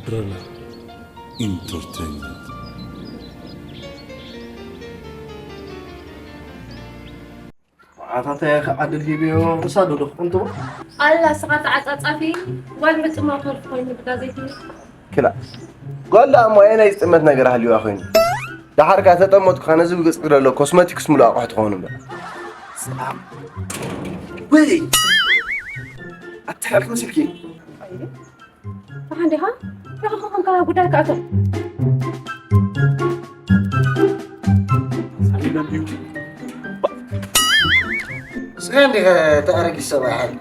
ብረና ኢንተርቴይንመንት። ኣታተይ ከዓድል ሂብዮ ክሳዱ ዶ እንቱ። ኣላ ስኻ ተዓጻጻፊ ጓል ምጥማት ወልፊ ኮይኑ ብጋዜጢ። ክላ ጓል ደኣ እሞ ኣየናይ ዝጥመት ነገር ሃልዩዋ ኮይኑ? ደሓር ከኣ ተጠመትኩ ከኣ ነዚ ብገጽኪ ዘሎ ኮስመቲክስ ምሉእ ኣቑሑ ትኸውን እምበር። ወይ ኣትሓልክ ምስልኪ። ደሓን ዲኻ? ደሓን ከ ጉዳይካ ኣቶ። እስኻ እንዲኻ እቲ ኣረጊት ሰብኣይ ሓይሊ?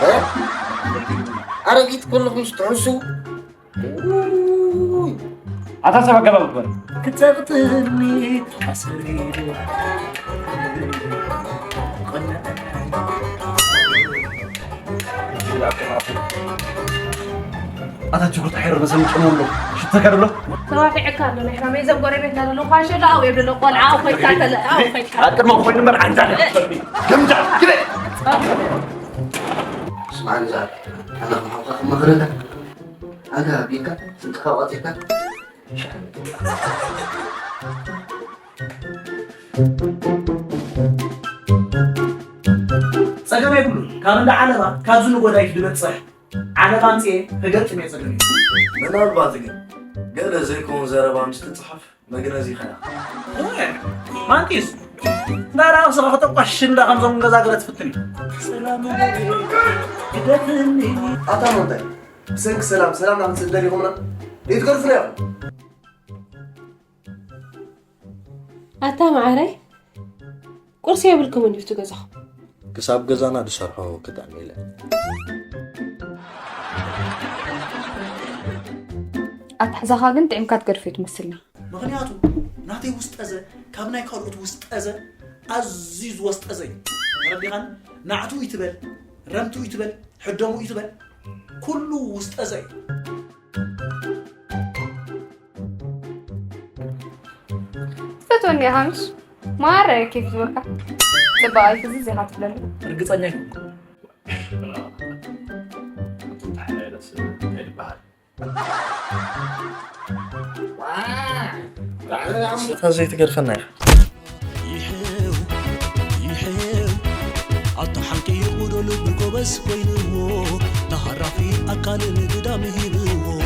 እ? ኣረጊት ከለኹምስ ትሕሱ? ውይ! ኣታ ሰብ ኣገባብ ግበር። ክጸቕጥኒ ተኣሰሪሉ። ኣታ ችኩር ተሓይሮ መሰል ጨመሎ ሽተካ ደሎ። ተዋፊዕካ ኣሎ ናይ ሕማመይ ዘብ ጎረቤትና ዘሎ ኳሸ ዶ ኣው የብሎ ቆልዓ ኣው ኮይካ ተለ ኣው ኮይካ። ኣቅድሞ ኮይኑ እምበር ዓንዛ ገምጃ ግደ። ስማዕ ንዛ ኣነ ከም ሓውካ ክመኽረካ ኣጋ ቢልካ ስንቅኻ ቆጺርካ ጸገም የብሉን። ካብ እንዳ ዓለባ ካብዚ ንጎዳይፍ ድበጽሕ ዓለባ ኣምጽኤ ክገጥም እየ ጸገም የብሉን። ምናልባት ግን ገለ ዘይከውን ዘረባ ምስ ትጽሕፍ መግነዚ ይኸና። ማንቲስ፣ እንዳ ራእስኻ ክተቋሽሽ እንዳ ከምዞም ገዛ ገለ ትፍትን እዩ። ሰላም ግደፍኒ። ኣታ መንታይ ብሰንኪ ሰላም ሰላም ናብ ትስደድ ኢኹምና ይትገርፉና ኢኹም። ኣታ መዓረይ ቁርሲ የብልኩምን ድዩ እቲ ገዛኹም? ክሳብ ገዛና ድሰርሖ ክጥዕም ኢለ። ኣታሕዛኻ ግን ጥዕምካ ትገድፍ እዩ ትመስልና። ምኽንያቱ ናተይ ውስጠዘ ካብ ናይ ካልኦት ውስጠዘ ኣዝዩ ዝወስጠዘ እዩ። ተረዲኻን? ናዕቱ ይትበል፣ ረምቱ ይትበል፣ ሕደሙ ይትበል፣ ኩሉ ውስጠዘ እዩ። ትፈትወኒ ኢኻ ምሽ? ማረ ኬፍ ዝበካ ጽባቐይ ፍዝዝ ኢኻ ትብለኒ። ርግጸኛ ኣይኮንኩን። ስኻ ዘይትገድፈና ኢኻ። ይሕው ይሕው ኣታ ሓንቅይቑ ዶ ልቢ ጎበዝ ኮይንዎ፣ ተሃራፊ ኣካልን ግዳም ሂብዎ።